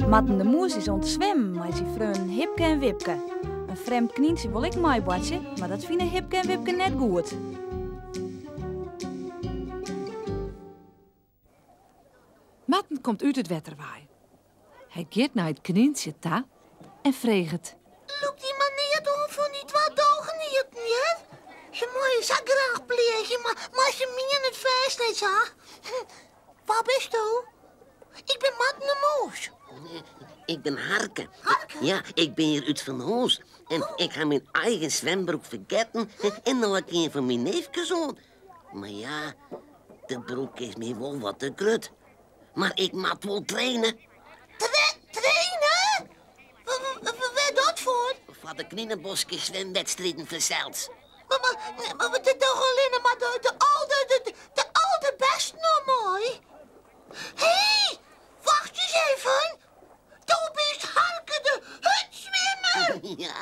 Marten de Moes is oan it swimmen mei syn freonen Hipke en Wipke. In frjemd knyntsje wol ek meiboartsje, mar dat fine Hipke en Wipke net goed. Marten komt út it wetter wei. Hy giet nei it knyntsje ta en freget. Lûk dy mar neat oan fan dy twa dogeneaten, hear. Se meie sa graach pleagje, mar se miene it fêst net sa. Wa bisto? Ik bin Marten de Moes. Ik bin Harke. Harke? Ja, ik bin hjir útfanhûs. En ik ha myn eigen swembroek fergetten en no ha ik ien fan myn neefkes oan. Mar ja, de broek is my wol wat te grut. Mar ik moat wol traine. Traine? Wêr dat foar? Foar de Knineboske swimwedstriden fansels. Mar, mar, mar der dogge allinne mar de, de alde, de, de alderbêsten oan mei. Hé, wacht ris even. Do bist Harke de hurdswimmer. Ja.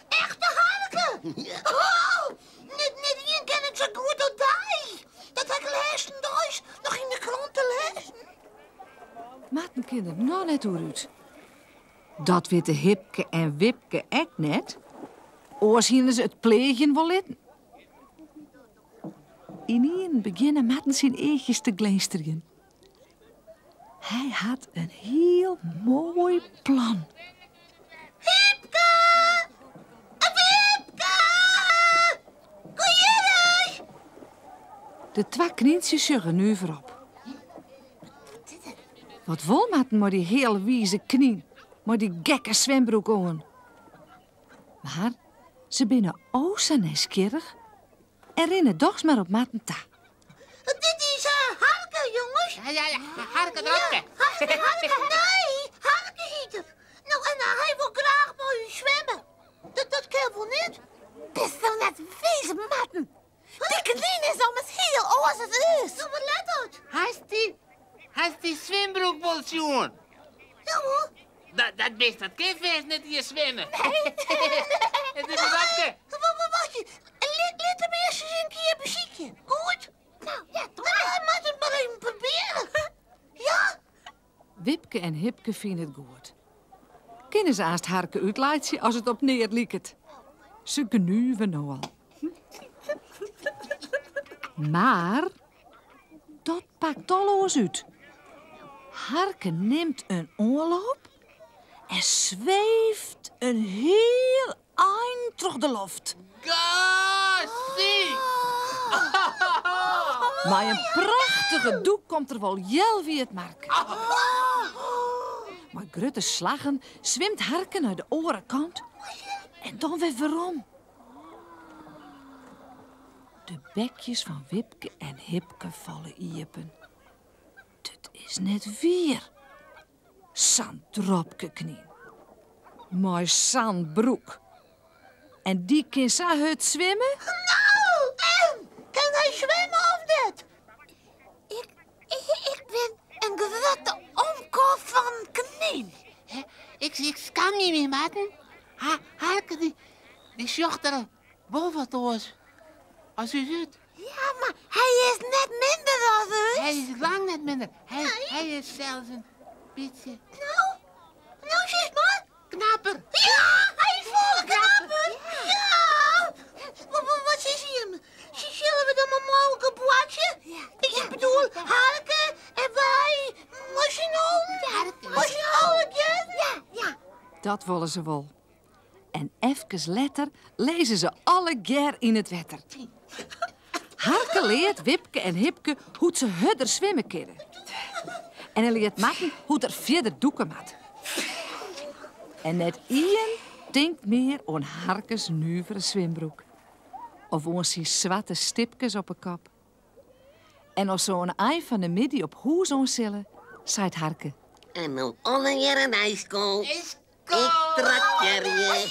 Echte Harke. Ja. Oh, net, net ien ken it sa goed as dy. Dat ha ik lêstendeis noch yn de krante lêzen. Marten kin der noch net oer út. Dat witte Hipke en Wipke ek net. Oars hiene se it pleagjen wol litten. Ynienen begjinne Marten syn eachjes te glinsterjen. Hy hat in hiel moai plan. Hipke! Wipke! Kom hjir ris! De twa knyntsjes sjogge nuver op. Wat wol Marten mei dy healwize knyn, mei dy gekke swimbroek oan? Mar se binne o sa nijsgjirrich en rinne dochs mar op Marten ta. Dit is Harke, jonges. Ja, ja, ja. Harke Dropke. Harke, Harke, nee, Harke hiet er. No, en hy wol graach mei ús swimme. Dat, dat kin wol net? Bisto net wiis, Marten? Dy knyn is ommers hiel oars as ús. No, wat let dat? Hast dy, hast dy swimbroek wol sjoen? Ja, wol. Dat, dat bist, dat kin fêst net iens swimme. Nee. Het is Dropke. Wacht, lit, lit him earst ris in kear besykje. Goed? Nou, ja, doe mar. Hy moat it mar even probearje. Ja? Wipke en Hipke fine it goed. Kinne se aanst Harke útlaitsje as it op neat liket? Se gnuve no al. Mar dat pakt al oars út. Harke nimt in oanloop en sweeft in hiel ein troch de loft. Gassie! Mei in prachtige dûk komt er wol healwei it marke. Mei grutte slaggen swimt Harke nei de oare kant en dan wer werom. De bekjes fan Wipke en Hipke falle iepen. Dit is net wier. Sa'n dropke knyn. Mei sa'n broek. En dy kin sa hurd swimme? No, en? Kin hy swimme of net? Ik, ik bin in grutte omke fan knyn. Ik, ik skamje my, Marten. Ha, Harke, dy, dy sjocht der wol wat oars as ús út. Ja, mar hy is net minder as ús. Hy is lang net minder. Hy, hy is sels in bytsje. No, no sis mar. Knapper. Ja, hy is folle knapper. Ja. Wat sizze jimme? Sille we dan mar mei elkoar boartsje? Ja. Ik bedoel, Harke en wy, mei syn allen. Mei syn allegear. Ja, ja. Dat wolle se wol. En efkes letter lizze se allegear yn it wetter. Harke leart Wipke en Hipke hoe't se hurder swimme kinne. En hy leart Marten hoe't er fierder dûke moat. En net ien tinkt mear oan Harkes nuvere swimbroek. Of oan syn swarte stipkes op 'e kop. En as se oan 'e ein fan 'e middei op hûs oan sille, seit Harke. En no allegear in ijsko. Ik traktearje.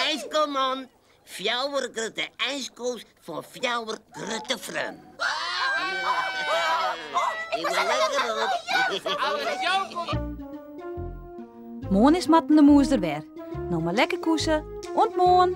Ijsko, man. Fjouwer grutte ijsko's foar fjouwer grutte freonen. Ik ben lekker op. Moarn is Marten de Moes der wer. No mar lekker koese. Oant moarn.